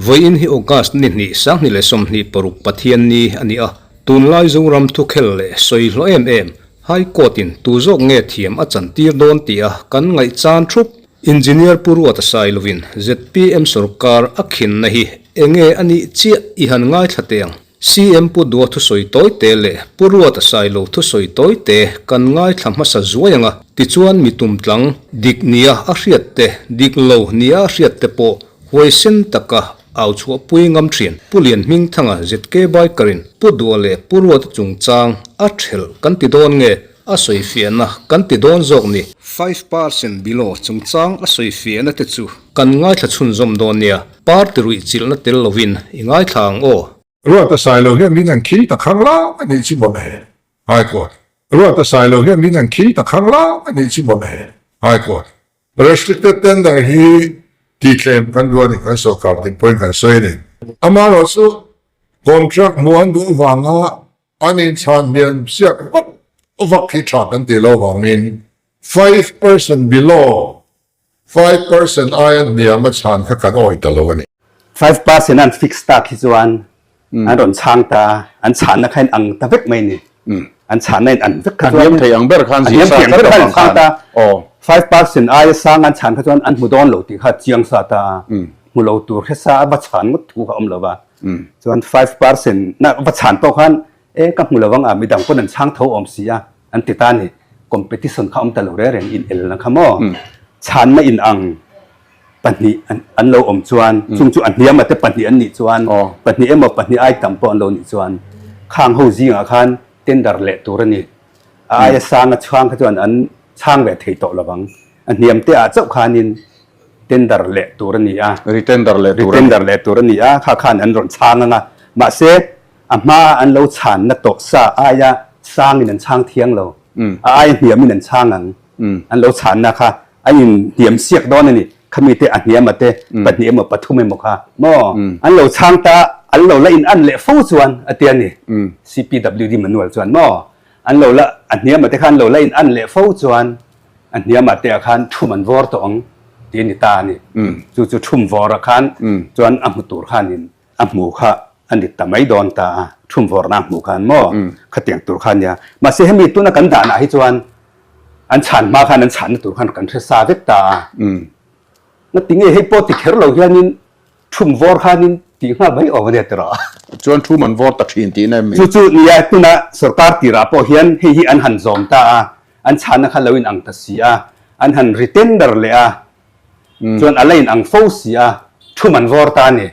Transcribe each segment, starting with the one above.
Vawiin hi August ni hnih sanghnih leh 26 Pathianni a ni a, tunlai Zoram thukhel leh sawi hlawh em em High Court in tu zawk nge thiam a chantir dawn tia kan ngaihchan thup. Engineer Pu Ruata Sailovin zpm sorkar a khinna hi enge a nih chiah i han ngaithla teh ang. CM Pu Dua thusawi tawi te leh Pu Ruata Sailo thusawi tawi te kan ngaithla hmasa zuai ang a, tichuan mi tumtlang dik nia a hriat te, dik lo nia a hriat te pawh huaisen taka au chhuahpui ngam thin. Pu Lian Hmingthanga ZK Biker-in Pu Dua leh Pu Ruata chungchang a thelh kan ti dawn nge a sawifiahna kan ti dawn zawk ni? 5% below chungchang a sawifiahna te chu kan ngaithla chhunzawm dawn nia. Party ruih chilhna tel lovin i ngaithla ang aw. Ruata Sailo hian min an khi ta khang lam a nih chu mawle. High Court. Ruata Sailo hian min an khi ta khang lam a nih chu mawle. High Court. Restricted tender hi tihtlem kan duh a ni, kan sorkar ding pawhin kan sawi a ni. Amaherawhchu contract hmuh an duh avanga an inchhan hliam siak vak vak hi tha kan tih loh avangin 5% below 5% aia hniam a chhan kha kan awih ta lo a ni. 5% an fix tak hi chuan an rawn chhang ta a, an chhanna kha in ang ta vek mai ni. An chhanna in an vek kha chuan. A hniam thei ang ber khan zir sa tlat avang khan. 5% aia sang an chhan kha chuan an hmu dawn lo tih kha chiang sa ta a, hmu lo tur hre sa a va chhan ngawt thu kha a awm lo va. Chuan 5% na va chhan pawh khan e ka hmu lo ang a, midang pawn an chhang tho awm si a. An ti ta ni. Competition kha awm ta lo reng reng in el na kha maw? Chhanna in ang pahnih an lo awm chuan chung chu a hniam a te pahnih an nih chuan pahnih emaw pahnih ai tam pawh an lo nih chuan khang ho zingah khan tender leh tur a ni. A aia sang a chhang kha chuan an chhang ve thei tawh lovang. A hniam te ah chauh khanin tender leh tur a ni a. Retender leh tur a ni. Retender leh tur a ni a. Kha khan an rawn chhang ang a. Mahse A hmaa an lo chhanna tawh sa aia sangin an chhang thiang lo. A aia hniamin an chhang ang. An lo chhanna kha a inhniam siak dawn a ni. Khami te a hniama te pahnih emaw pathum emaw kha maw an lo chhang ta an lo la in an leh fo chuan a ti a ni. CPWD manual chuan maw an lo la a hniama te kha an lo la in an leh fo chuan a hniama te ah khan thum an vawr tawh ang ti a ni ta a ni. Chu chu thum vawrah khan chuan a hmu tur khanin A hmu kha a ni ta mai dawn ta a, thumvawrhna a hmuh khan maw khatiang tur kha a nia. Mahse hemi tuna kan danah hi chuan an chhan hma khan an chhanna tur khan kan hre sa vek ta a. Ngati nge hei pawh ti kher lo hianin thumvawr khanin tih nghal mai awm a nia tiraw. Chuan thum an vawr ta thin tihna em mi? Chu chu nia tuna sorkar tirah pawh hian hei hi an han zawm ta a, an chhanna kha lo inang ta si a, an han retender leh a, Chuan a la in ang fo si a, thu man vawr ta a ni.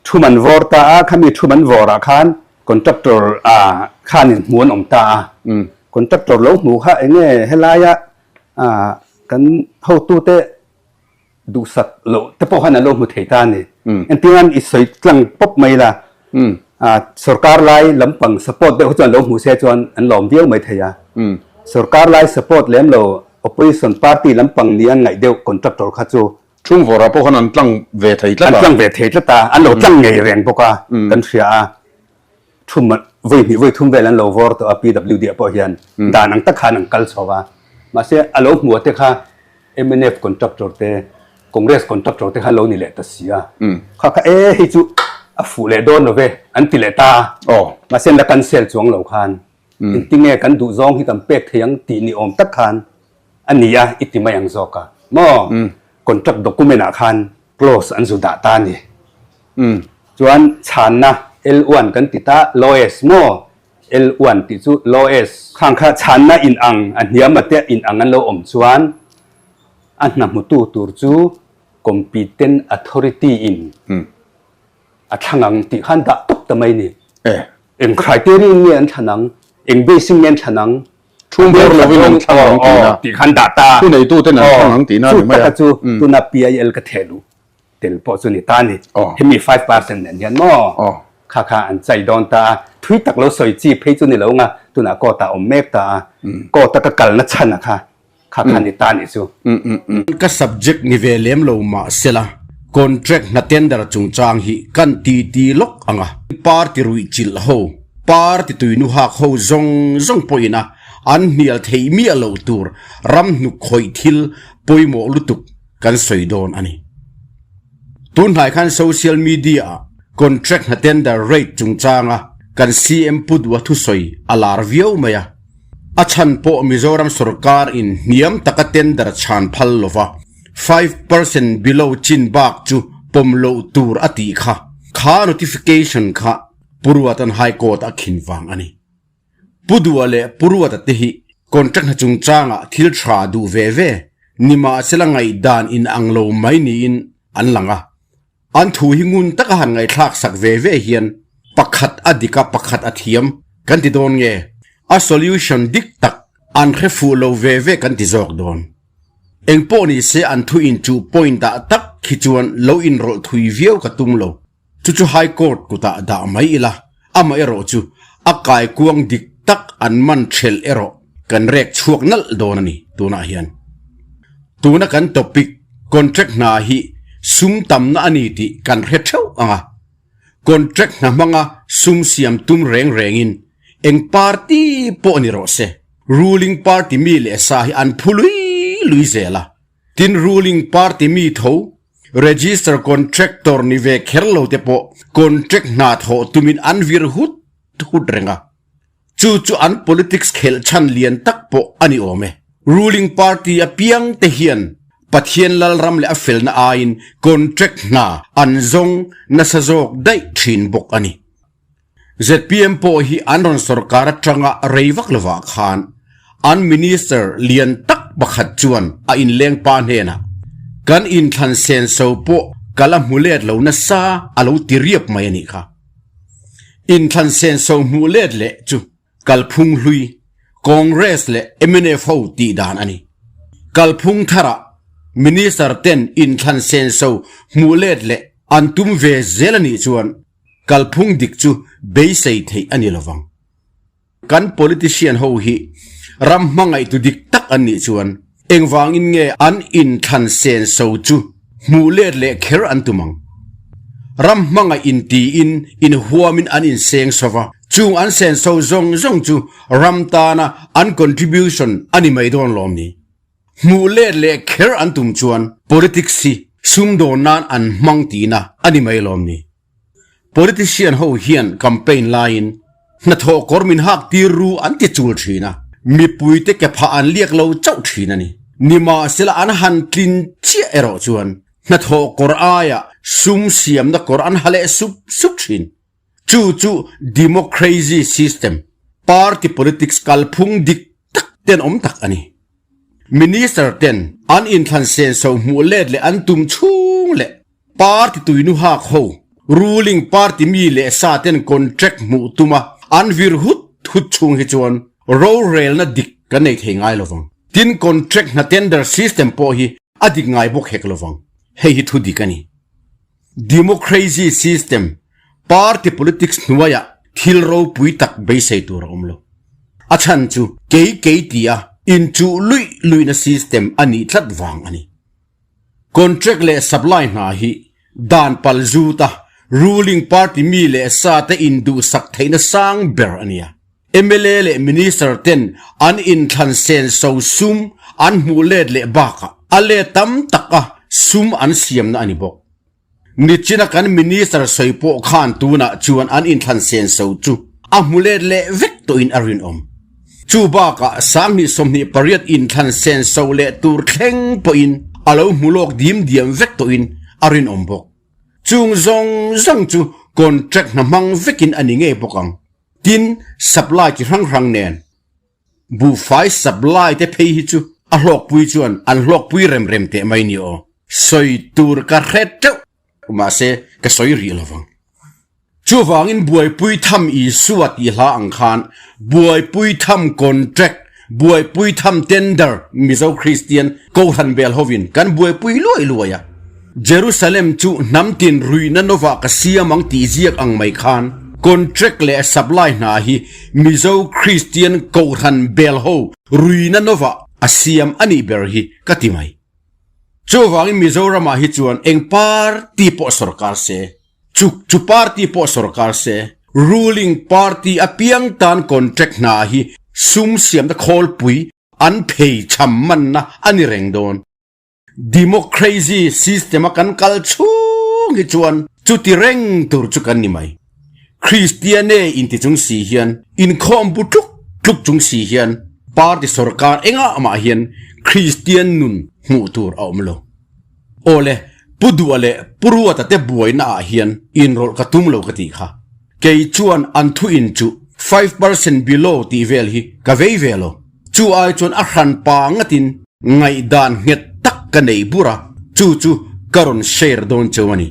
Thu man vawr ta a, khami thu man vawrah khan contractor ah khanin hmu an awm ta a. Contractor lo hmu kha eng nge helaia kan hotute duhsak loh te pawh khan an lo hmu thei ta a ni. Engtin i sawi tlang pawp mai la, sorkar lai lampang support deuh kha chuan lo hmu se chuan an lawm viau mai thei a. Sorkar lai support lem lo Opposition party lampang ni an ngaih deuh contractor kha chu. Chhungvawrah pawh khan an tlang ve thei tlat a. An tlang ve thei tlat a, an lo tlang ngei reng bawk a, kan hria a. Thum vawi hnih vawi thum vel an lo vawr tawh a PWD ah pawh hian dan ang tak khan an kal chho a. Mahse a lo hmuh te kha mnf contractor te, Congress contractor te kha lo ni leh ta si a. Kha kha e hei chu a fuh leh dawn lo ve an ti leh ta a. Mahse an la cancel chuang lo khan. Engtinge kan duh zawng hi kan pek thei ang tih ni awm tak khan a ni a, i ti mai ang zawk a maw? Contract document ah khan clause an zu dah ta a ni. Chuan chhanna L1 kan ti ta, lowest maw? L1 tih chu lowest. Khang kha chhanna in ang a hniam a te in ang an lo awm chuan a hna hmutu tur chu competent authority in a thlang ang tih khan dah tawp ta mai ni. Eng criteria in nge an thlan ang? Eng base in nge an thlan ang? Thu bawr lovin an thlang ang tihna. Tih khan dah ta. Thu neituten an thlang ang tihna a ni mai a. Chu taka chu tuna PIL ka theh luh tel pawh chu ni ta a ni. Hemi 5% nen hian maw kha kha an chai dawn ta a. Thui tak lo sawi chi phei chu ni lo nga tunah court ah awm mek ta a. Court a ka kalna chhan a kha kha kha ni ta nih chu. Ka subject ni ve lem lo mah sela, contract hna tender chungchang hi kan ti ti lawk ang a. Party ruih chilh ho, party tuinu hak ho zawng zawng pawhin a. an hnial theih miah loh tur ram hnuk khawih thil pawimawh lutuk kan sawi dawn a ni. Tun hnai khan social media ah contract hna tender rate chungchanga kan CM Pu Duha thusawi a lar viau mai a. A chhan pawh Mizoram sorkar in hniam taka tender chhan phal lova 5% below chin bak chu pawm loh tur a tih kha kha notification kha Pu Ruatan High Court a khin vang a ni. Pu Dua leh Pu Ruata te hi contract hna chungchangah thil tha duh ve ve nimahsela ngaihdan inang lo mai niin an lang a. An thu hi ngun taka han ngaihthlak sak ve ve hian pakhat a dik a pakhat a thiam kan ti dawn nge? A solution dik tak an hre fuh lo ve ve kan ti zawk dawn. Engpawh ni se an thu inchuh point ah tak khi chuan lo inrawlh thui viau ka tum lo. Chu chu High Court kutah dah mai ila, amaherawh chu a kaikuang dik tak an man thelh erawh kan rek chhuak nalh dawn a ni tunah hian. Tuna kan topic contract hna hi sum tamna a ni tih kan hre theuh ang a, contract hna hmanga sum siam tum reng rengin eng party pawh ni rawh se, ruling party mi leh sa hi an phu lui lui zel a, tin ruling party mi tho Register contractor ni ve kher lo te pawh contract hna thawh tumin an vir hut hut reng a. Chu chu an politics khelh chhan lian tak pawh a ni awm e. Ruling party apiang te hian Pathian Lalram leh a felna aiin contract hna an zawng nasa zawk daih thin bawk a ni. Zpm pawh hi an rawn sorkar atanga rei vak lovah khan an minister lian tak pakhat chuan a inleng pa hnenah, Kan inthlan senso pawh ka la hmu let lo nasa a lo ti riap mai a nih kha. Inthlan senso hmuh let leh chu kalphung hlui, Congress leh mnf ho tih dan a ni. Kalphung tharah minister ten inthlan senso hmuh let leh an tum ve zel a nih chuan Kalphung dik chu beisei theih a ni lovang. Kan politician ho hi ram hmangaihtu dik tak an nih chuan engvangin nge an inthlan senso chu hmuh let leh kher an tum ang? Ram hmangaih intiin inhuamin an inseng so va, chung an senso zawng zawng chu ram tana an contribution a ni mai dawn lawm ni? Hmuh let leh kher an tum chuan politics hi sumdawn nan an hmang tihna a ni mai lawm ni? Politician ho hian campaign laiin hnathawh kawr min hak tir ru an ti chul thin a, mipuite ke phah an liak lo chauh thin a ni. Nimahsela an han tlin chiah erawh chuan hnathawh kawr aia sum siamna kawr an ha leh sup sup thin. Chu chu democracy system, party politics kalphung dik tak tenawm tak a ni. Minister ten an inthlan senso hmuh let leh an tum chhung leh party tuinu hak ho, ruling party mi leh sa ten contract hmuh tuma an vir hut hut chhung hi chuan rorelna dik kan nei thei ngai lovang. Tin contract hna tender system pawh hi a dik ngai bawk hek lovang. Hei hi thu dik a ni. Democracy system, party politics hnuaiah thil ropui tak beisei tur a awm lo. A chhan chu kei kei tia inchuh luih luihna system a nih tlat vang a ni. Contract leh supply hna hi dan pal zuta ruling party mi leh sa te induhsak theihna sang ber a nia. Mla leh Minister ten an inthlan senso sum an hmuh let leh bakah a let tam taka sum an siamna a ni bawk. Nichina kan Minister sawi pawh khan tunah chuan an inthlan senso chu a hmu let leh vek tawhin a rinawm. Chu bakah 2028 inthlan senso leh tur thleng pawhin a lo hmu lawk dim diam vek tawhin a rinawm bawk. Chung zawng zawng chu contract hna hmang vekin a ni ngei bawk ang. Tin, supply chi hrang hrang nen buhfai supply te phei hi chu a hlawkpui chuan an hlawkpui rem rem teh mai ni aw. Sawi tur ka hre teuh mahse ka sawi rih lo vang. Chuvangin buaipui tham Isua tih hla ang khan buaipui tham contract, buaipui tham tender Mizo Kristian Kohhran bel hovin kan buaipui luai luai a. Jerusalem chu hnam tin ruihna novah ka siam ang tih ziak ang mai khan contract leh supply hna hi Mizo Kristian Kohhran bel ho ruihna novah a siam a nih ber hi ka ti mai. Chuvangin Mizoramah hi chuan eng party pawh sorkar se, chuk chu party pawh sorkar se, ruling party apiang tan contract hna hi. sum siamna khawlpui an phei cham manna a ni reng dawn. Democracy system a kan kal chhung hi chuan chuti reng tur chu kan ni mai. Kristiane inti chung si hian inkhawm bu tluk tluk chung si hian party sorkar engah mah hian Kristian nun hmuh tur a awm lo. Awle, Pu Duha leh Pu Ruata te buaina ah hian inrawlh ka tum lo ka tih kha. Kei chuan an thu in chu 5% below tih vel hi ka vei ve lo. Chu ai chuan a hran pa ngatin ngaihdan nghet tak ka nei bur a, chu chu ka rawn share dawn cheu a ni.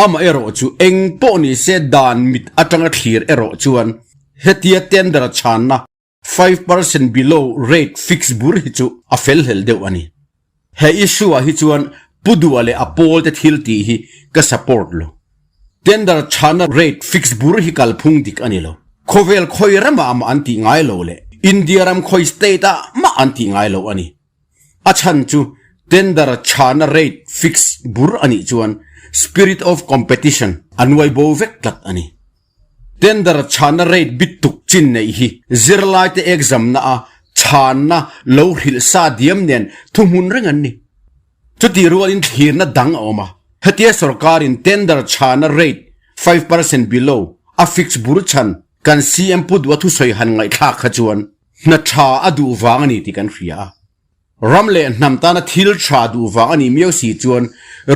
Amaherawh chu eng pawh ni se dan mit atanga thlir erawh chuan hetia tender chhanna 5% below rate fix bur hi chu a fel hlel deuh a ni. He issue ah hi chuan Pu Duha leh a pawl te thil tih hi ka support lo. Tender chhana rate fix bur hi kalphung dik a ni lo. Khawvel khawi ramah mah an tih ngai lo leh India ram khawi state ah mah an tih ngai lo a ni. A chhan chu tender chhana rate fix bur a nih chuan spirit of competition a nuai bo vek tlat a ni. Tender chhana rate bit tuk chin neih hi zirlaite exam na a chhanna lo hrilh sa diam nen thuhmun reng an ni. Chutih rualin thlirna dang a awm a, hetia sorkarin tender chhana rate 5% below a fix bur chhan kan CM Pu Duha thusawi han ngaihthlak kha chuan hna tha a duh vang a ni tih kan hria a. Ram leh hnam tana thil tha duh vang a nih miau si chuan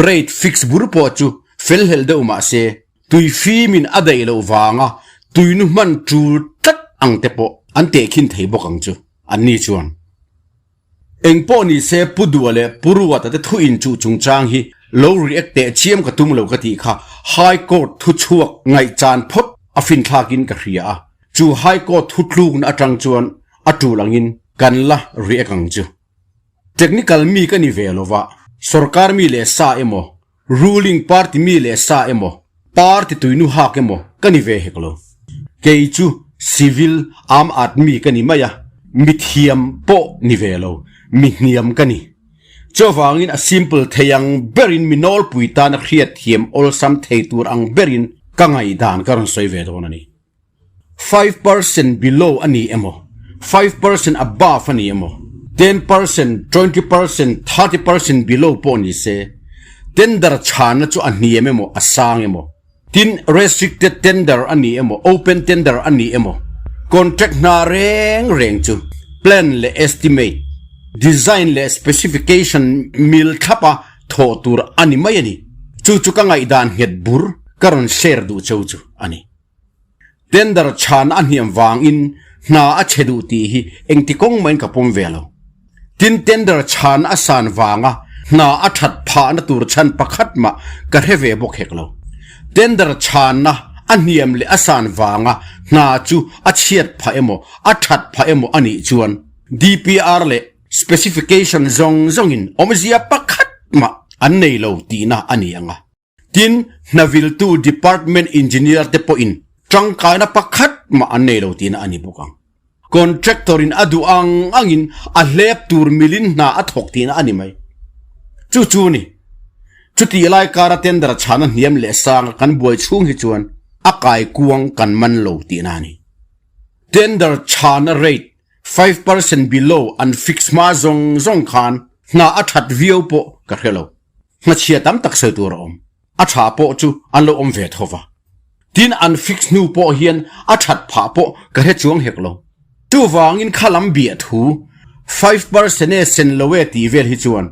rate fix bur pawh chu fel hlel deuh mah se, tui fimin a daih loh vanga tuinu hman tul tlat ang te pawh an tehkhin thei bawk ang chu, anni chuan. Eng pawh ni se Pu Dua leh Pu Ruata te thu inchuh chungchang hi lo react teh chiam ka tum lo ka tih kha High Court thuchhuak ngaihchan phawt a finthlakin ka hria a, chu High Court thutlukna atang chuan a tul angin kan la react ang chu. Technical mi ka ni ve lova, sorkar mi leh sa emaw, ruling party mi leh sa emaw, party tuinu hak emaw ka ni ve hek lo. Kei chu civil aam aadmi ka ni mai a, mi thiam pawh ni ve lo, mi hniam ka ni. Chuvangin a simple thei ang berin mi nawlpui tana hriatthiam awlsam thei tur ang berin ka ngaihdan ka rawn sawi ve dawn a ni. 5% below a ni emaw, 5% above a ni emaw, 10%, 20%, 30% below pawh ni se, tender chhanna chu a hniam emaw, a sang emaw, tin restricted tender a ni emaw, open tender a ni emaw, contract hna reng reng chu plan leh estimate, design leh specification mil thlapa thawh tur a ni mai a ni. Chu chu ka ngaihdan nghet bur ka rawn share duh cheu chu a ni. Tender chhan a hniam vangin hna a chhe duh tih hi engti kawng mahin ka pawm ve lo. Tin tender chhan a san vanga hna a that phahna tur chhan pakhat mah ka hre ve bawk hek lo. Tender chhanna a hniam leh a san vanga hna chu a chhiat phah emaw a that phah emaw a nih chuan DPR leh specification zawng zawngin awmzia pakhat mah an nei lo tihna a ni ang a. Tin, hnaviltu department engineer te pawhin tangkaina pakhat mah an nei lo tihna a ni bawk ang. Contractor in a duh ang angin a hlep tur milin hna a thawk tihna a ni mai. Chu chu ni. Chutih lai kara tender chhana hniam leh sanga kan buai chhung hi chuan a kaikuang kan man lo tihna a ni. Tender chhana rate 5% below an fix hma zawng zawng khan hna a that viau pawh ka hre lo. Hmachhia tam tak sawi tur a awm. A tha pawh chu an lo awm ve tho va. Tin an fix hnu pawh hian a that phah pawh ka hre chuang hek lo. Chuvangin kha lam biah thu 5% e sen lo e tih vel hi chuan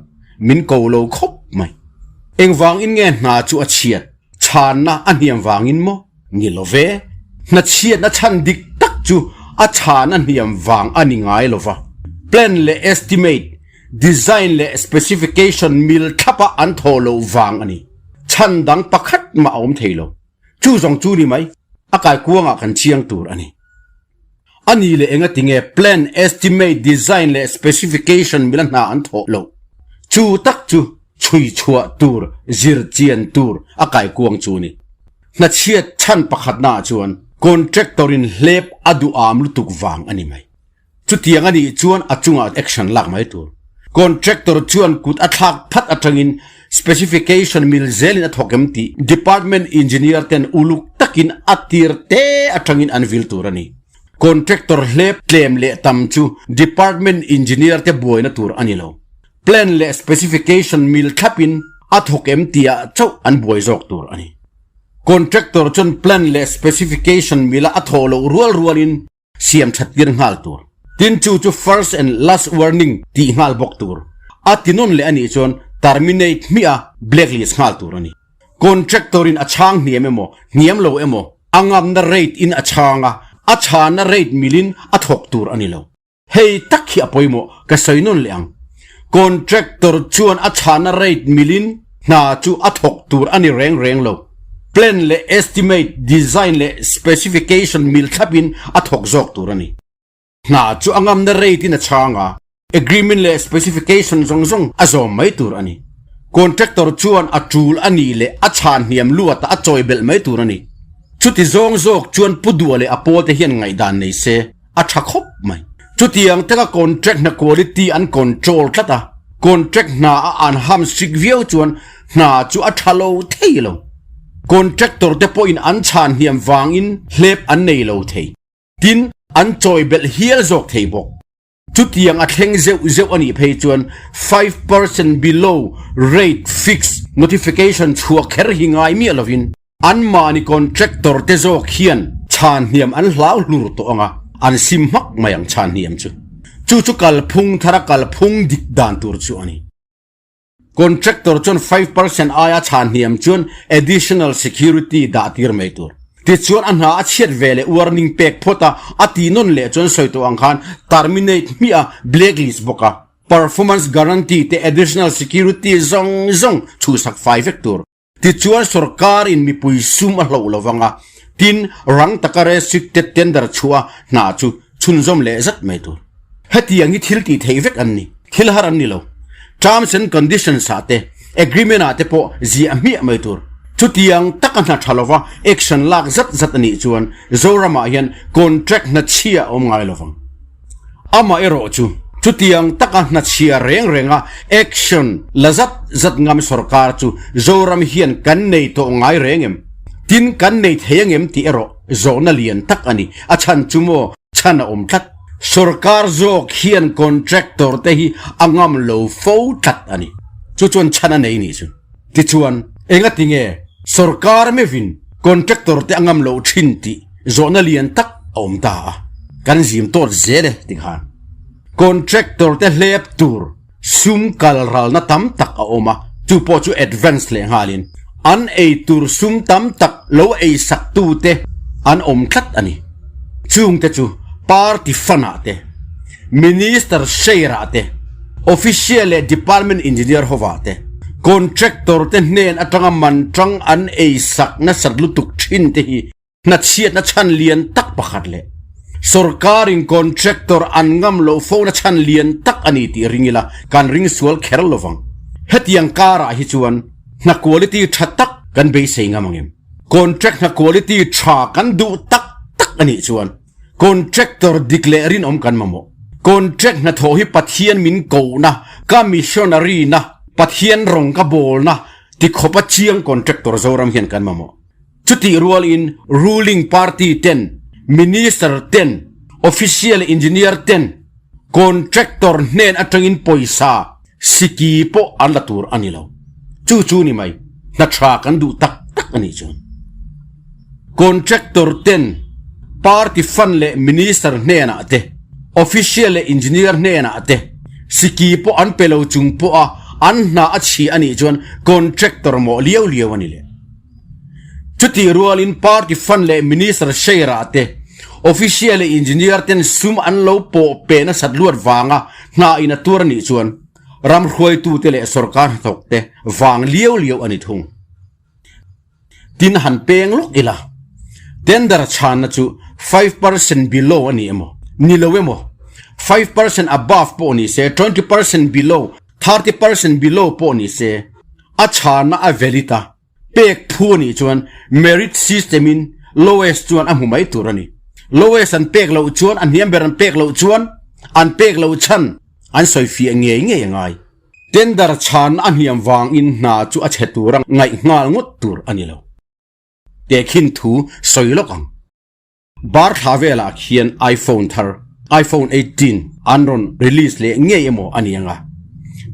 min ko lo khawp mai. Engvangin nge hna chu a chhiat chhanna a hniam vangin maw? Ni lo ve. Hna chhiatna chhan dik tak chu a chhan a hniam vang a ni ngai lo va. Plan leh estimate Design leh specification mil thlapa an thawh loh vang a ni. Chhan dang pakhat mah a awm thei lo. Chu zawng chu ni mai, a kaikuangah kan chiang tur a ni. A ni leh enga tinge plan, estimate, design leh specification mila hna an thawh loh? Chu tak chu chhui chhuah tur, zir chian tur a kaikuang chu ni. Hnachhiat chhan pakhatnaah chuan contractor in hlep a duham lutuk vang a ni mai. Chutiang a nih chuan a chungah action lak mai tur. Contractor chuan kut a thlak phat atangin specification mil zelin a thawk em tih department engineer ten uluk takin a tir te atangin an vil tur a ni. Contractor hlep tlem leh tam chu department engineer te buaina tur a ni lo. Plan leh specification mil thlapin a thawk em tihah chauh an buai zawk tur a ni. Contractor chuan plan leh specification mila a thawh loh rual rualin siam that tir nghal tur. Tin chu chu first and last warning tih nghal bawk tur. A ti nawn leh a nih chuan terminate hmiah a blacklist nghal tur a ni. Contractor in a chhang hniam emaw, hniam lo emaw, a ngamna rate in a chhang a, a chhana rate milin a thawk tur a ni lo. Hei tak hi a pawimawh, ka sawi nawn leh ang. Contractor chuan a chhana rate milin hna chu a thawk tur a ni reng reng lo. Plan leh estimate, design leh specification mil thlapin a thawk zawk tur a ni. Hna chu a ngamna rate in a chhang a, agreement leh specification zawng zawng a zawm mai tur a ni. Contractor chuan a tul a nih leh a chhan hniam luatah a chawi belh mai tur a ni. Chuti zawng zawk chuan Pu Dua leh a pawlte hian ngaihdan nei se. A tha khawp mai. Chutiang taka contract hna quality an control tlat a, contract hna a an ham strict viau chuan hna chu a tha lo thei lo. Contractor te pawhin an chhan hniam vangin hlep an nei lo thei. Tin, an chawi belh hial zawk thei bawk. Chutiang a thleng zeuh zeuh a nih phei chuan 5% below rate fix notification chhuah kher hi ngai miah lovin, Anmahni contractor te zawk hian chhan hniam an hlau hlur tawh ang a, an sim hmak mai ang chhan hniam chu. Chu chu kalphung thara kalphung dik dan tur chu a ni. Contractor chuan 5% aia chhan hniam chuan additional security dah tir mai tur. Tichuan a hna a chhiat ve leh warning pek phawt a, a tih nawn leh chuan sawi tawh ang khan terminate hmiah a, blacklist bawk a, performance guarantee te additional security zawng zawng chhuhsak fai vek tur. Tichuan sorkarin mipui sum a hloh lo vang a, tin rang taka restricted tender chhuah a hna chu chhunzawm leh zat mai tur. Hetiang hi thil tih theih vek an ni, thil har an ni lo. Terms and conditions ah te, agreement ah te pawh ziah hmiah mai tur. Chutiang taka hna tha lova action lak zat zat a nih chuan Zoramah hian contract hna chhia a awm ngai lo vang. Amah erawh chu chutiang taka hnachhia reng renga action la zat zat ngam sorkar chu Zoram hian kan nei tawh ngai reng em? Tin kan nei thei angem tih erawh zawhna lian tak a ni. A chhan chu maw chhan a awm tlat. Sorkar zawk hian contractor te hi a ngam lo fo tlat a ni. Chu chuan chhan a nei nih chu. Tichuan, engati nge sorkar meuhin contractor te a ngam loh thin tih zawhna lian tak a awm ta a, kan zim tawt zel e ti khan. Contractor te hlep tur sum kal ralna tam tak a awm a, chu pawh chu advance leh nghalin an ei tur sum tam tak lo ei sak tu te an awm tlat a ni. Chung te chu party fund ah te, Minister share ah te, Official leh Department Engineer hovah te, Contractor te hnen atanga man tang an ei sak nasat lutuk thin te hi hnachhiatna chhan lian tak pakhat leh Sorkarin Contractor an ngam loh fona chhan lian tak a ni tih ring ila kan ring sual kher lovang. Hetiang karah hi chuan hna quality tha tak kan beisei ngam angem? Contract hna quality tha kan duh tak tak a nih chuan Contractor dik leh rinawm kan mamawh. Contract hnathawh hi Pathian min kohna, ka missionary na, Pathian rawng ka bawlna ti khawpa chiang contractor Zoram hian kan mamawh. Chutih rualin ruling party ten, minister ten, official engineer ten contractor hnen atangin pawisa Siki pawh an la tur a ni lo. Chu chu ni mai, hna tha kan duh tak tak a nih chuan. Contractor ten party fund leh minister hnenah te, official leh engineer hnenah te siki pawh an pe lo chung pawha an hna a chhia a nih chuan contractor mawh liau liau a ni leh. Chutih rualin party fund leh minister share ah te, official leh engineer ten sum an lo pawh pe nasat luat vanga hna in a tuar anih chuan ram hruaitute leh sorkar hnathawk te vang liau liau a ni thung. Tin han peng lawk ila, tender chhanna chu 5% below a ni emaw, ni lo emaw, 5% above pawh ni se, 20% below, 30% below pawh ni se, a chhanna a valid a, Pek phu a nih chuan merit system in lowest chuan a hmu mai tur a ni. Lowest an pek loh chuan a hniam ber an pek loh chuan an pek loh chhan an sawi fiah ngei ngei a ngai. Tender chhan a hniam vangin hna chu a chhe tura ngaih nghal ngawt tur a ni lo. Tehkhin thu sawi lawk ang. Bar thla velah khian iPhone thar, iPhone 18 an rawn release leh ngei emaw a ni ang a.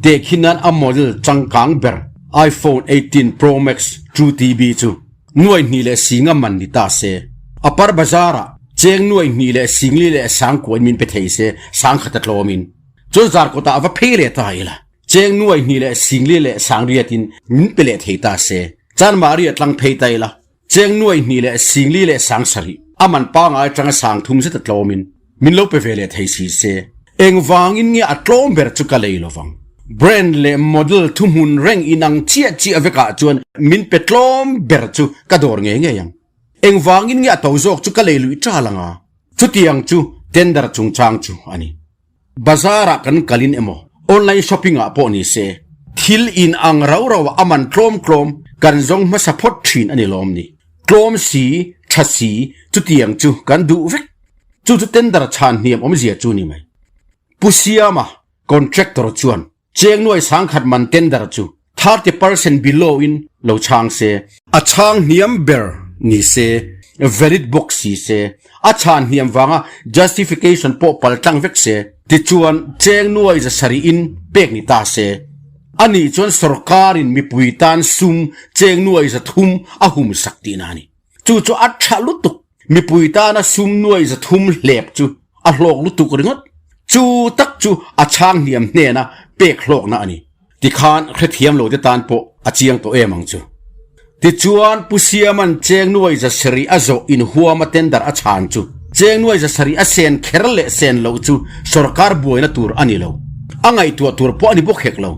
Tehkhin nan a model changkang ber iPhone 18 Pro Max 2TB chu nuai hnih leh singa man ni ta se. Upper Bazar-ah cheng nuai hnih leh singli leh sangkuain min pe thei se, sangkhat a tlawmin. Chuan zarkawtah a va phei leh ta ila. Cheng nuai hnih leh singli leh sangriatin min pe leh thei ta se. Chanmari a tlang phei ta ila. Cheng nuai hnih leh singli leh sang sarih a man pangai atanga sang thum zet a tlawmin min lo pe ve leh thei si se. Engvangin nge a tlawm ber chu ka lei lovang. Brand leh model thuhmun reng inang chiah chiah vekah chuan min pe tlawm ber chu ka dawr ngei ngei ang. Engvangin nge a to zawk chu ka lei luih tal anga? Chutiang chu tender chungchang chu a ni. Bazar-ah kan kalin emaw, online shopping-ah pawh ni se, thil in ang rau rauah a man tlawm tlawm kan zawng hmasa phawt thin a ni lawm ni. Tlawm si, tha si, chutiang chu kan duh vek. Chu chu tender chhan hniam awmzia chu ni mai. Pu Siama, contractor chuan Cheng nuai sangkhat man tender chu 30% below in lo chhang se. A chhang hniam ber ni se, valid bawk si se, a chhan hniam vanga justification pawh pal tlang vek se, tichuan cheng nuai za sarih in pek ni ta se. A nih chuan sorkar in mipui tan sum cheng nuai za thum a hum sak tihna a ni. Chu chu a tha lutuk. Mipui tana sum nuai za thum hlep chu a hlawk lutuk ringawt. Chu tak chu a chhang hniam hnena pek hlawkna a ni. Tikhan hrethiam lo te tan pawh a chiang tawh em ang chu. Tichuan Pu Siaman cheng nuai za sarih a zawh inhuama tender a chhan chu cheng nuai za sarih a sen kher leh sen loh chu sorkar buaina tur a ni lo. A ngaihtuah tur pawh a ni bawk hek lo.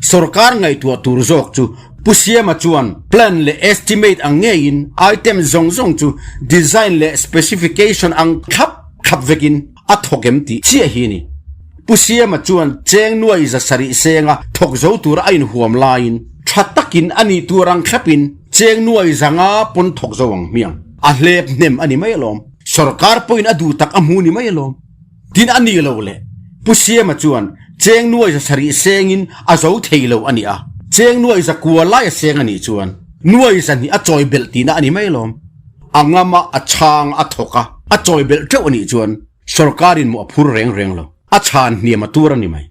Sorkar ngaihtuah tur zawk chu Pu Siama chuan plan leh estimate ang ngeiin item zawng zawng chu design leh specification ang thlap thlap vekin a thawk em tih chiah hi a ni. Pu Siama chuan cheng nuai za sarih senga thawk zo tura a inhuam laiin tha takin a nih tur ang thlapin cheng nuai za nga pawn thawk zo ang hmiang a hlep hnem a ni mai alawm. Sorkar pawhin a duh tak a hmu ni mai alawm. Tin a nih loh le, Pu Siama chuan cheng nuai za sarih sengin a zo thei lo a ni a, cheng nuai za kua lai a seng a nih chuan nuai za hnih a chawi belh tihna a ni mai alawm. A ngama a chhang a thawk a, a chawi belh teuh a nih chuan sorkarin mawh a phur reng reng lo, a chhan hniam a tur a ni mai.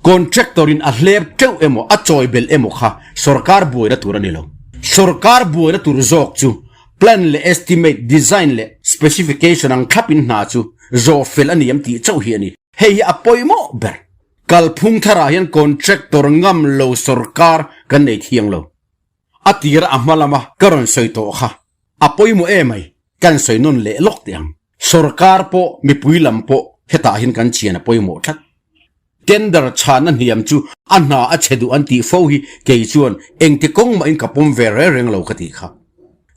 Contractor in a hlep teuh emaw a chawi belh emaw kha sorkar buaina tur a ni lo. Sorkar buaina tur zawk chu plan leh estimate, design leh specification ang thlap in hna chu zawh fel a ni em tih chauh hi a ni. Hei hi a pawimawh ber. Kalphung tharah hian contractor ngam lo sorkar kan nei thiang lo. A tira a hma lama ka rawn sawi tawh kha a pawimawh emai kan sawi nawn leh lawk teh ang. Sorkar pawh mipui lam pawh hetah hian kan chian a pawimawh tlat. Tender chhana hniam chu a hna a chhe duh an tih fo hi kei chuan engti kawng mahin ka pawm ve reng reng lo ka tih kha.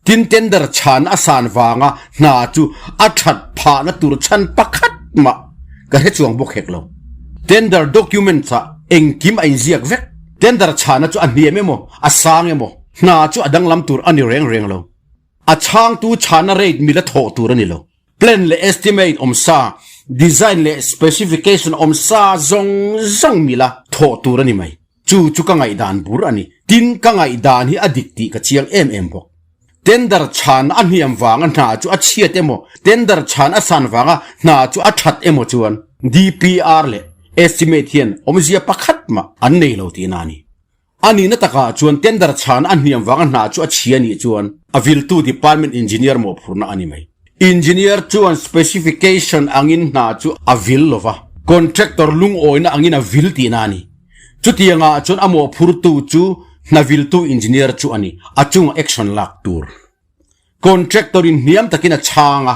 Tin tender chhan a san vanga hna chu a that phahna tur chhan pakhat mah ka hre chuang bawk hek lo. Tender documents ah engkim a inziak vek. Tender chhana chu a hniam emaw a sang emaw hna chu a danglam tur a ni reng reng lo. A chhangtu chhana rate mila thawh tur a ni lo. Plan leh estimate awm sa, design leh specification awm sa zawng zawng mila thawh tur a ni mai. Chu chu ka ngaihdan bur a ni. Tin, ka ngaihdan hi a dik tih ka chiang em em bawk. Tender chhan a hniam vanga hna chu a chhiat emaw, tender chhan a san vanga hna chu a that emaw chuan DPR leh estimate hian awmzia pakhat mah an nei lo tihna a ni. A nihna takah chuan tender chhan a hniam vanga hna chu a chhia nih chuan a viltu department engineer mawhphurhna a ni mai. Engineer chuan specification angin hna chu a vil lo va, contractor lungawina angin a vil tihna a ni. Chutiangah chuan a mawhphurtu chu hna viltu engineer chu a ni, a chunga action lak tur. Contractor in hniam takin a chhang a,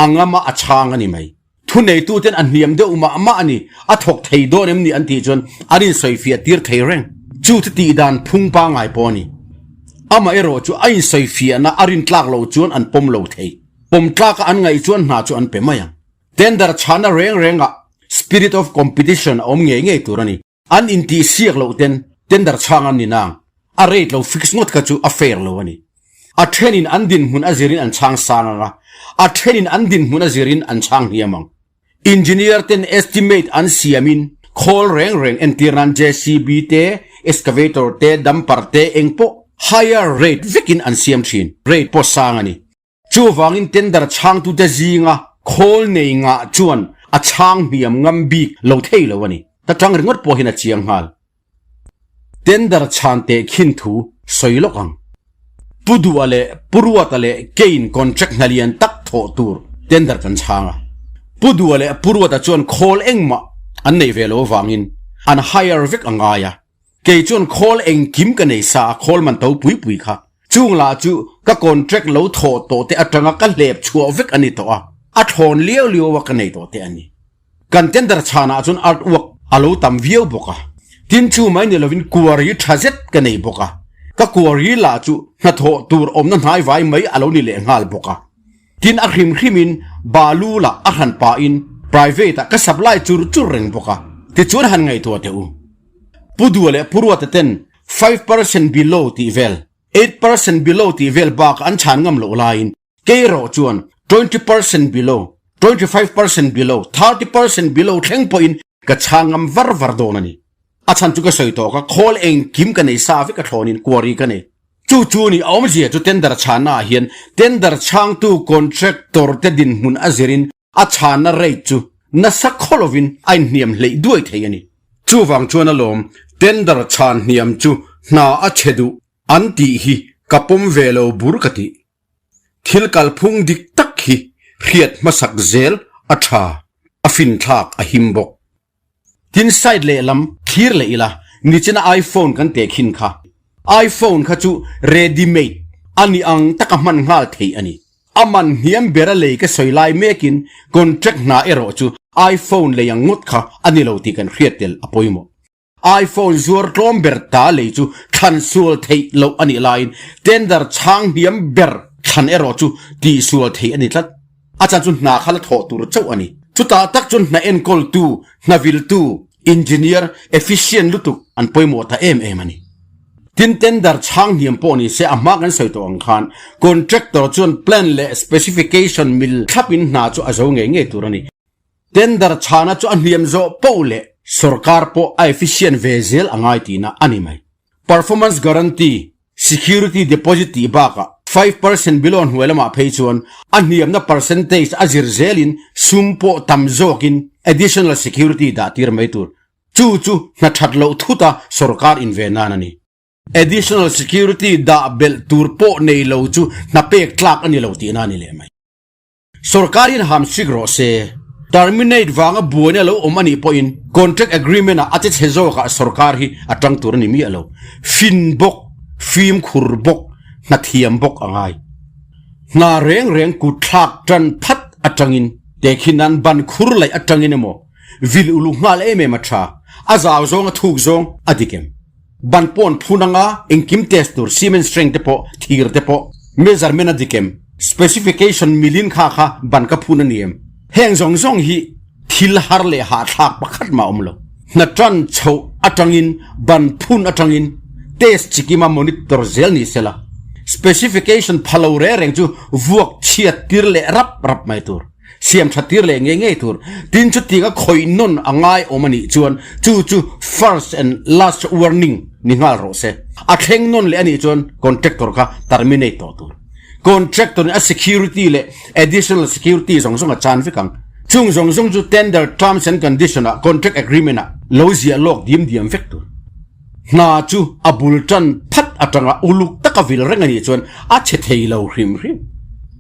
a ngama a chhang a ni mai. Thuneituten a hniam deuh mah mah a ni, a thawk thei dawn em ni an tih chuan an insawifiah tir thei reng. Chu chu tihdan phung pangngai pawh a ni. Amaherawh chu a insawifiahna a rintlak loh chuan an pawm lo thei. Pawm tlaka an ngaih chuan hna chu an pe mai ang. Tender chhana reng rengah spirit of competition a awm ngei ngei tur a ni. An intih siak loh ten tender chhang an ni nang, a rate lo fix ngawt kha chu a fair lo a ni. A thenin an dinhmun a zirin an chhang sang ang a, a thenin an dinhmun a zirin an chhang hniam ang. Engineer ten estimate an siamin khawl reng reng entir nan JCB te, excavator te, dumper te eng pawh higher rate vekin an siam thin, rate pawh sang a ni. Chuvangin tender chhangtute zinga khawl nei ngah chuan a chhang hniam ngam bik lo thei lo a ni. Ta tang ringawt pawh hian a chiang nghal. Tender chhan teh khin thu sawi lawk ang. Pu Duha leh Pu Ruata leh Kane contract hna lian tak thawh tur tender kan chhang a. Pu Duha leh Pu Ruata chuan khawl engmah an nei ve lo avangin an hire vek a ngai a. Kei chuan khawl engkim ka nei sa a, khawl man to pui pui kha. Chung lah chu ka contract lo thawh tawh te atanga ka hlep chhuah vek a ni tawh a, a thlawn liau liau a ka nei tawh te a ni. Kan tender chhanah chuan art work a lo tam viau bawk a, tin chu mai ni lovin quarry tha zet ka nei bawk a, ka quarry lah chu hnathawh tur awmna hnai vai mai a lo ni leh nghal bawk a. Tin a hrim hrimin balu lah a hran pahin private ah ka supply chur chur reng bawk a, tichuan han ngaihtuah teh u. Pu Dua leh Pu Ruata ten 5% below tih vel, 8% below tih vel bak an chhan ngam loh laiin kei erawh chuan 20% below, 25% below, 30% below thleng pawhin ka chhang ngam var var dawn a ni. A chhan chu ka sawi tawk a, khawl engkim ka nei sa vek a thlawnin quarry ka nei. Chu chu ni a awmzia chu tender chhanna ah hian tender chhangtu contractor te dinhmun a zirin a chhanna rate chu nasa khaw lovin a inhniam hleih duai thei a ni. Chuvang chuan alawm tender chhan hniam chu hna a chhe duh an tih hi ka pawm ve lo bur ka tih. Thil kalphung dik tak hi hriat hmasak zel a tha, a finthlak a him bawk. Tin side lehlam thlir leh ila, nichina iPhone kan teh khin kha. iPhone kha chu ready made a ni ang taka hman nghal theih a ni. A man hniam bera lei ka sawi lai mekin contract hna erawh chu iPhone lei ang ngawt kha a ni lo tih kan hriat tel a pawimawh. iPhone zuar tlawm ber ta lei chu thlan sual theih loh a nih laiin tender chhang hniam ber thlan erawh chu tihsual theih a ni tlat. A chan chu hna kha la thawh tur chauh a ni. Chutah tak chuan hna enkawltu, hna viltu, engineer efficient lutuk an pawimawh ta em em a ni. Tin, tender chhang hniam pawh ni se a hma kan sawi tawh ang khan contractor chuan plan leh specification mil thlapin hna chu a zo ngei ngei tur a ni. Tender chhana chu a hniam zawh poh leh sorkar pawh a efficient ve zel a ngai tihna a ni mai. Performance guarantee, security deposit tih bakah 5% below hnuai lamah phei chuan a hniamna percentage a zir zelin sum pawh tam zawkin additional security dah tir mai tur. Chu chu hna that loh thuta sorkar inve nan a ni. Additional security dah belh tur pawh nei lo chu hna pek tlak a ni lo tihna a ni leh mai. Sorkar hian ham sik rawh se. Terminate vanga buaina lo awm a nih pawhin contract agreement ah a che chhe zawkah sorkar hi a tang tur a ni miah lo. Fin bawk, fimkhur bawk, hnathiam bawk a ngai. Hna reng reng kut thlak tan phat atangin tehkhin nan ban khur laih atangin emaw vil uluk nghal em em a tha, a zau zawng a thuk zawng a dik em? Ban pawn phun anga engkim test tur cement strength te pawh, thir te pawh, measurement a dik em? Specification milin kha kha ban ka phun a ni em? Heng zawng zawng hi thil har leh hahthlak pakhat mah awm lo. Hna tan chhoh atangin ban phun atangin test chikima monitor zel ni sela. Specification pha lo reng reng chu vuak chhiat tir leh rap rap mai tur. Siam tha tir leh ngei ngei tur. Tin chutiang a khawih nawn a ngai awm a nih chuan chu chu first and last warning ni nghal rawh se. A thleng nawn leh a nih chuan contractor kha terminate tawh tur. Contractor in a security leh additional security zawng zawng a chan vek ang. Chung zawng zawng chu tender terms and condition ah contract agreement ah lo ziah lawk diam diam vek tur. Hna chu a bul tan phat atanga uluk taka vil reng a nih chuan a chhe thei lo hrim hrim.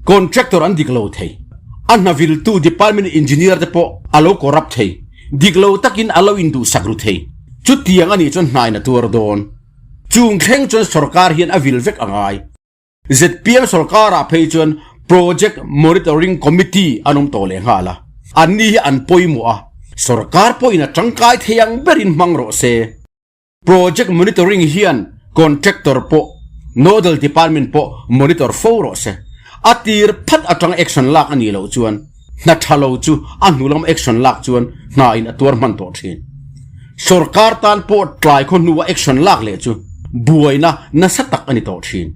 Contractor an dik lo thei. A hna viltu department engineer te pawh a lo corrupt thei. Dik lo takin a lo induhsak ru thei. Chutiang a nih chuan hnain a tuar dawn. Chung thleng chuan sorkar hian a vil vek a ngai. Zpm sorkarah phei chuan Project Monitoring Committee an awm tawh leh nghal a, anni hi an pawimawh a, sorkar pawhin a tangkai thei ang berin hmang rawh se. Project Monitoring hian Contractor pawh, Nodal Department pawh monitor fo rawh se. A tir phat atanga action lak a nih loh chuan hna tha lo chu a hnu lam action lak chuan hna in a tuar hman tawh thin. Sorkar tan pawh tlai khaw hnua action lak leh chu buaina nasa tak a ni tawh thin.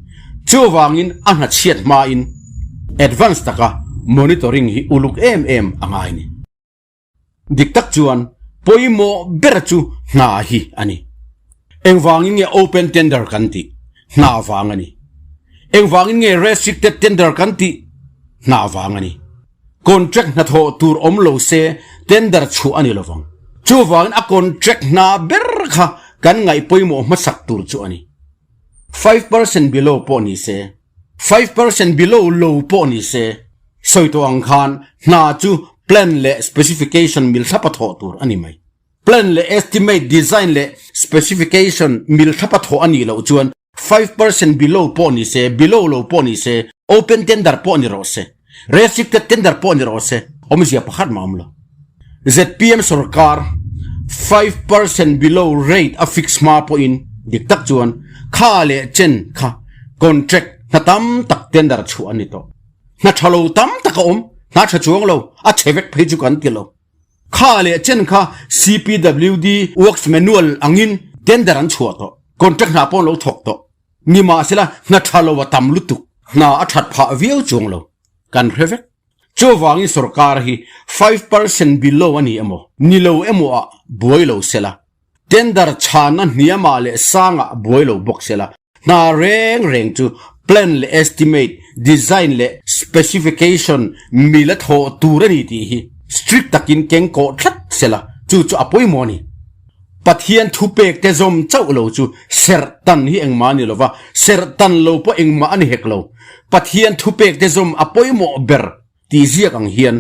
Chuvangin a hna chhiat hmain advance taka monitoring hi uluk em em a ngai ni. Dik tak chuan pawimawh ber chu hna hi a ni. Engvangin nge open tender kan tih? Hna vang a ni. Engvangin nge restricted tender kan tih? hna vang a ni. Contract hnathawh tur awm lo se tender chhuah a ni lovang. Chuvangin a contract hna ber kha kan ngaih pawimawh hmasak tur chu a ni. 5% below pawh ni se, 5% below lo pawh ni se, sawi tawh ang khan hna chu plan leh specification mil thlapa thawh tur a ni mai. Plan leh estimate, design leh specification mil thlapa thawh a nih loh chuan 5% below pawh ni se, below lo pawh ni se, open tender pawh ni rawh se, restricted tender pawh ni rawh se, awmzia pakhat mah awm lo. Zpm sorkar 5% below rate a fix hma pawhin dik tak chuan kha leh chen kha contract hna tam tak tender chhuah a ni tawh. Hna tha lo tam tak a awm, hna tha chuang lo, a chhe vek phei chu kan ti lo. Kha leh chen kha CPWD Works Manual angin tender an chhuah tawh, contract hna pawh an lo thawk tawh. Nimahsela hna tha lo a tam lutuk, hna a that phah viau chuang lo kan hre vek. Chuvangin sorkar hi 5% below a ni emaw, ni lo emaw ah buai lo sela, tender chhanna hniamah leh sangah buai lo bawk sela, Hna reng reng chu plan leh estimate, design leh specification mil a thawh tur a ni tih hi strict takin keng kawh tlat sela chu chu a pawimawh a ni. Pathian thupek te zawm chauh lo chu serh tan hi engmah a ni lova, serh tan lo pawh engmah a ni hek lo. Pathian thupek te zawm a pawimawh ber. Tih ziak ang hian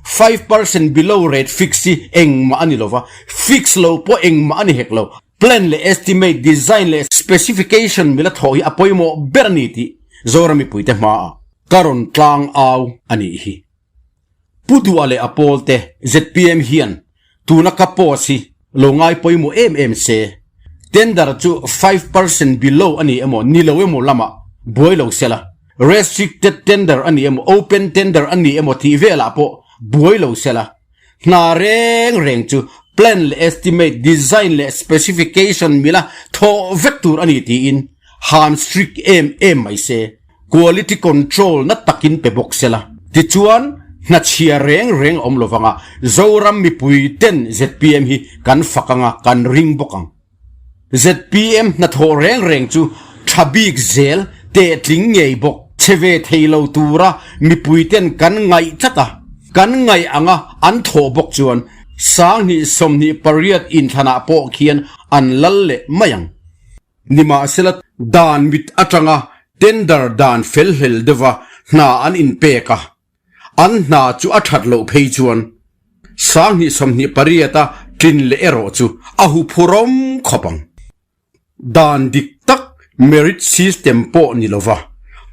5% below rate fix hi engmah a ni lova, fix lo pawh engmah a ni hek lo. Plan leh estimate, design leh specification mila thawh hi a pawimawh ber a ni tih Zoram mipuite hmaah ka rawn tlang au a nih hi. Pu Duha leh a pawlte zpm hian Tuna ka post hi lo ngai pawimawh em em se, tender chu 5% below a ni emaw ni lo emaw lamah buai lo sela, restricted tender a ni emaw open tender a ni emaw tih velah pawh buai lo sela, hna reng reng chu plan leh estimate, design leh specification mila thawh vek tur a ni tiin han strict em em mai se. Quality control na takin pe bawk sela. Tichuan, hna chhia reng reng a awm lo vang a, Zoram mipui ten zpm hi kan fak ang a, kan ring bawk ang. Zpm hnathawh reng reng chu tha bik zel tehtling ngei bawk che ve thei lo tura mipui ten kan ngaih tlat a, kan ngaih ang a an thawh bawk chuan 2028 inthlanah pawh khian an lal leh mai ang. Nimahsela, dan mit atanga tender dan fel hlel deuha hna an inpek a, an hna chu a that loh phei chuan 2028 a tlin leh erawh chu a huphurawm khawp ang. Dan dik tak merit system pawh ni lova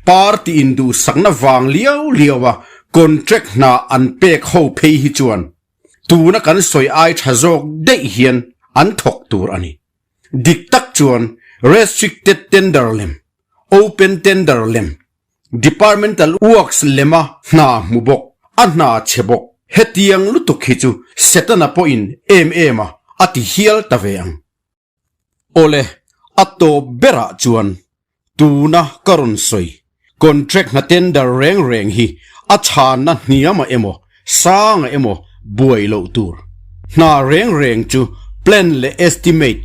party induhsakna vang liau liaua contract hna an pek ho phei hi chuan tuna kan sawi ai tha zawk daih hian an thawk tur a ni. Dik tak chuan restricted tender lem, open tender lem, departmental works lema hna hmu bawk, a hna chhe bawk. Hetiang lutuk hi chu Setana pawhin em em a a ti hial ta ve ang. Awle, a tawp berah chuan Tuna ka rawn sawi, contract hna tender reng reng hi a chhanna hniamah emaw, sangah emaw buai loh tur. Hna reng reng chu plan leh estimate,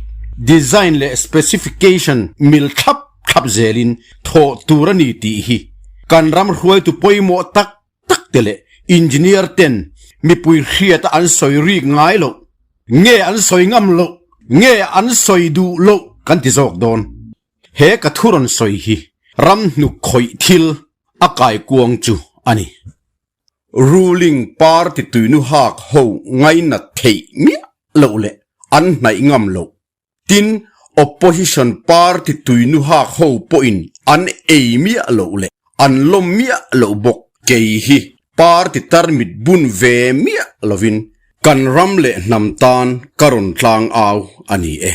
design leh specification mil thlap thlap zelin thawh tur a ni tih hi kan ram hruaitu pawimawh tak tak te leh engineer ten mipui hriata an sawi rik ngai loh nge an sawi ngam loh nge an sawi duh loh kan ti zawk dawn. He ka thu rawn sawi hi ram hnuk khawih thil a kaikuang chu a ni. Ruling party tuinu hak ho ngainat theih miah loh leh an hnaih ngam loh. Tin, opposition party tuinu hak ho pawhin an ei miah loh leh an lawm miah loh bawk. Kei hi party tarmit bun ve miah lovin kan ram leh hnam tan ka rawn tlang au a ni e.